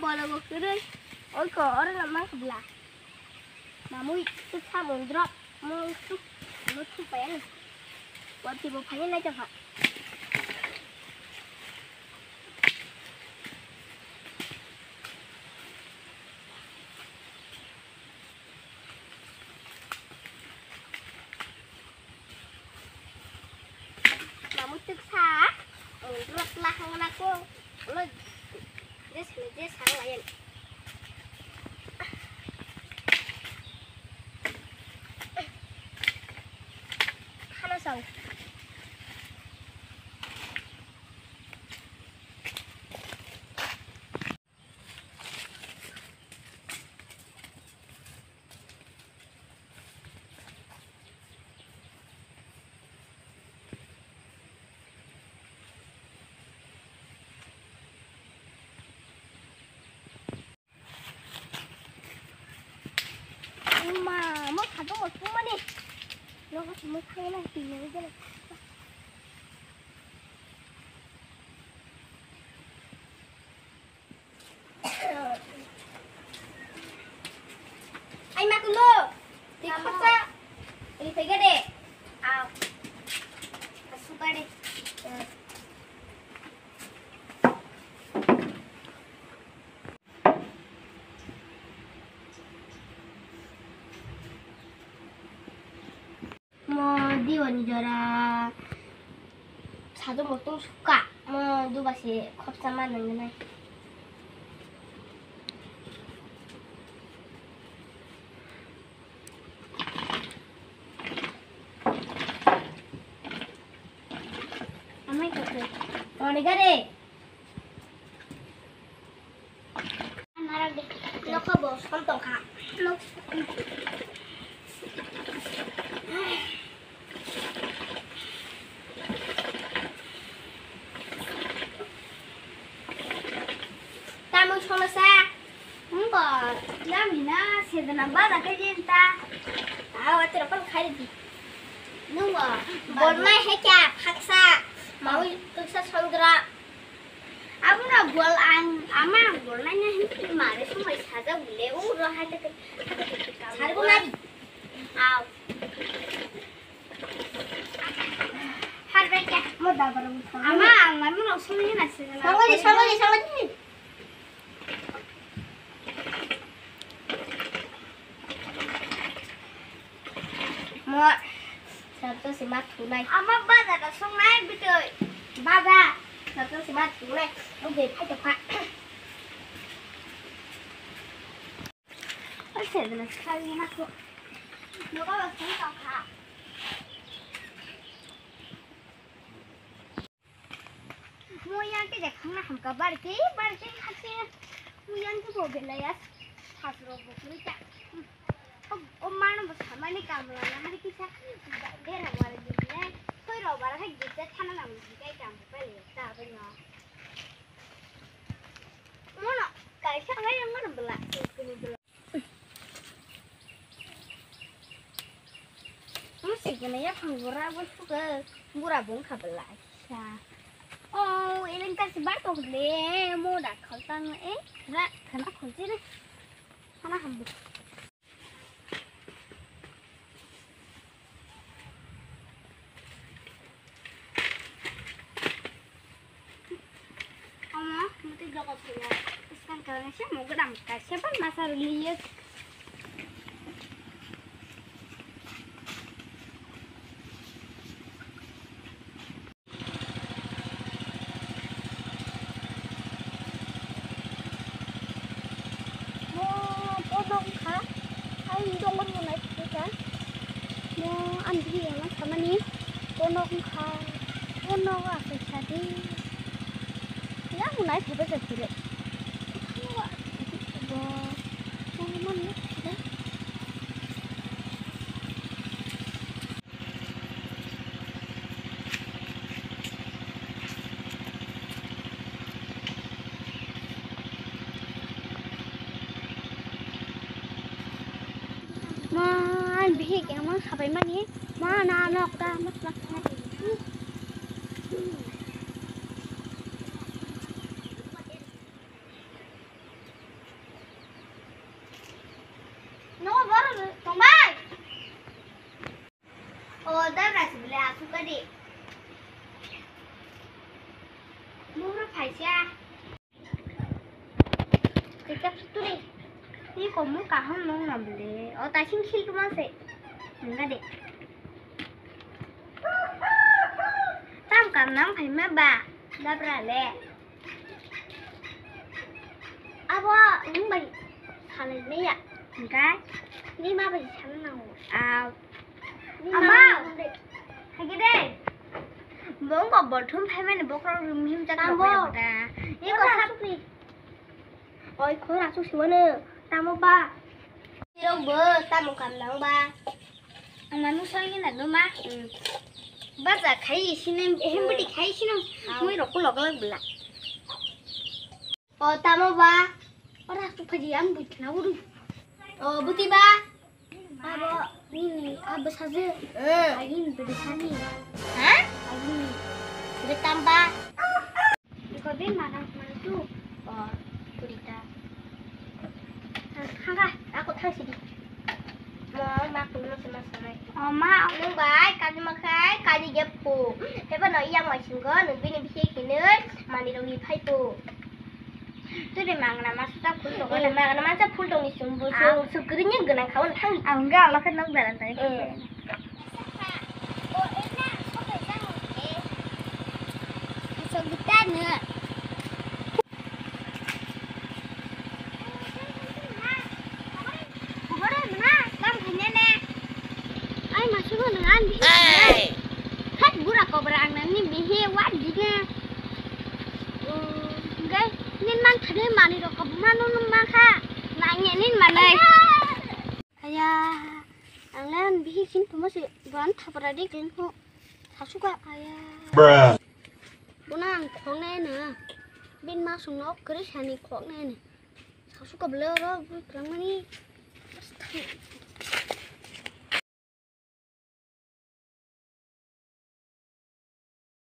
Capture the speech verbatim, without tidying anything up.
Bolo bo kwrwi. Oi ko, oro lama bla. Mamui tu sa mondrok. Mo tu, mo tu payan. Wati bo phani na jaha. Mamui twksa, rwtla hangna ko, ulo, je sani je sang layan. Hano sao. Uma, mo khato mo sumani. Nogo sumai khayana tini gele. Ai ma kulo. Ti khotsa. Ri pega de. Au. Asuka de. Mo diwani jora sadung botong suka mo duba se khopsa ma nang nai. Amai kok. Toni gare. Nokha bo som tongkha. Tamo songna sa. Wngkha, yamina sedana bada khe jenta. Awa tira pal khai di. Nungo. Bolnai hai kya phaksa. Mawi tuksa songdra. Abuna bol ang ama bolnai na hin mare sumai saja bule uro hai ta. Sargo nari. Aw. Har bai kya. Mo da bara. Ama ang mai mo sumai na sedana. Songni songni songni. Mo, sabto sima thunai. Ama baja da songnai bitoi. Baja, sabto sima thunai. Oke, phai tokha. Oi, sedana, khali na ko. Noka ba song tokha. Mo yang ke jak khangna hamka barke, barke hake. Mo yang ke bo belai ya. Hasro bo kuri ta. O, o mano bo samani kamla na hari kisa. Bera wara gitne. Koi ro bara hai gitne thana na mo kai kam pai ta bai no. Mo no kai sa lai yang mana bela. Kuni bela. Ang sikena yaphang bura bo suka bura bung kha bela sa. Oh, eleng kasi bar tok le mo da khal tang e khana khana khol jere. Khana hambu. Omo, muti jogot sila. Iskan kalangse mo gedam kaisa ban masa liye. Mo, pono wngkha. Ang dongon mo nai kha. Mo, ang bini yang samani. Pono wngkha. Pono wa kha sadi. Ya mo nai kha ba ja kire. Bo, mo, mo, mo, mo. Man bihik emang sabai mani, mana nok ta mak mak. Kap suturi. Ni komu kaham nung na bole. O ta sing khil tuma se. Nungga de. Tam kam nang phai ma ba. Dabra le. Abo nung bai salai maya. Nungga. Ni ma bai sana nango. Au. Ni ma Ama. Bai nung de. Hagi de. Bongko bolthum phai mani bokrok rum him jak Tambo. Nokya da. Ni ko Ora sap sukni. Oi, khora su siwano, tamo ba? Rok bo, tamo kam nang ba? Ang manu soi na no ma. Baja khai sini, hem budi khai sini. Mui rok ko log log bela. O, tamo ba? Ora su phaji am bui khna uru. O, buti ba? Abo nini abo saje. Eh. Agini bede sani. Ha? Agini. Bede tamba. Iko be mana mana tu. Oh, kurita. Thangka, aku thang sidi. Mo ma kuno sama sama. Oh, ma. Nung bai kani makai kani jepu. Heba no iya mai singgo nung bini bisi kini mani rogi phai tu. Tuli mangna masa phul tongo. Eh, mangna masa phul tongni sumbu. Ah. Sum, sukri ni gwnang khaun thang. Ang ga ala khe nok dalan tani. Eh. Sok gita ne. Hore mna, kam khanya ne. Ai, masubo nang an bihi. Hey! Khat bura kobra ang nang ni bihi wa dine. Gai, nin man thade mani rok kobra no nung man kha. Nang ye nin manai. Aya, ang lan bihi sin puma se ban thapra de kin ho. Sasuka, aya. Bruh. Bona ang khoknai na. Bin ma sung nok kri sani khoknai na. Sasuka bela ro bui krang mani.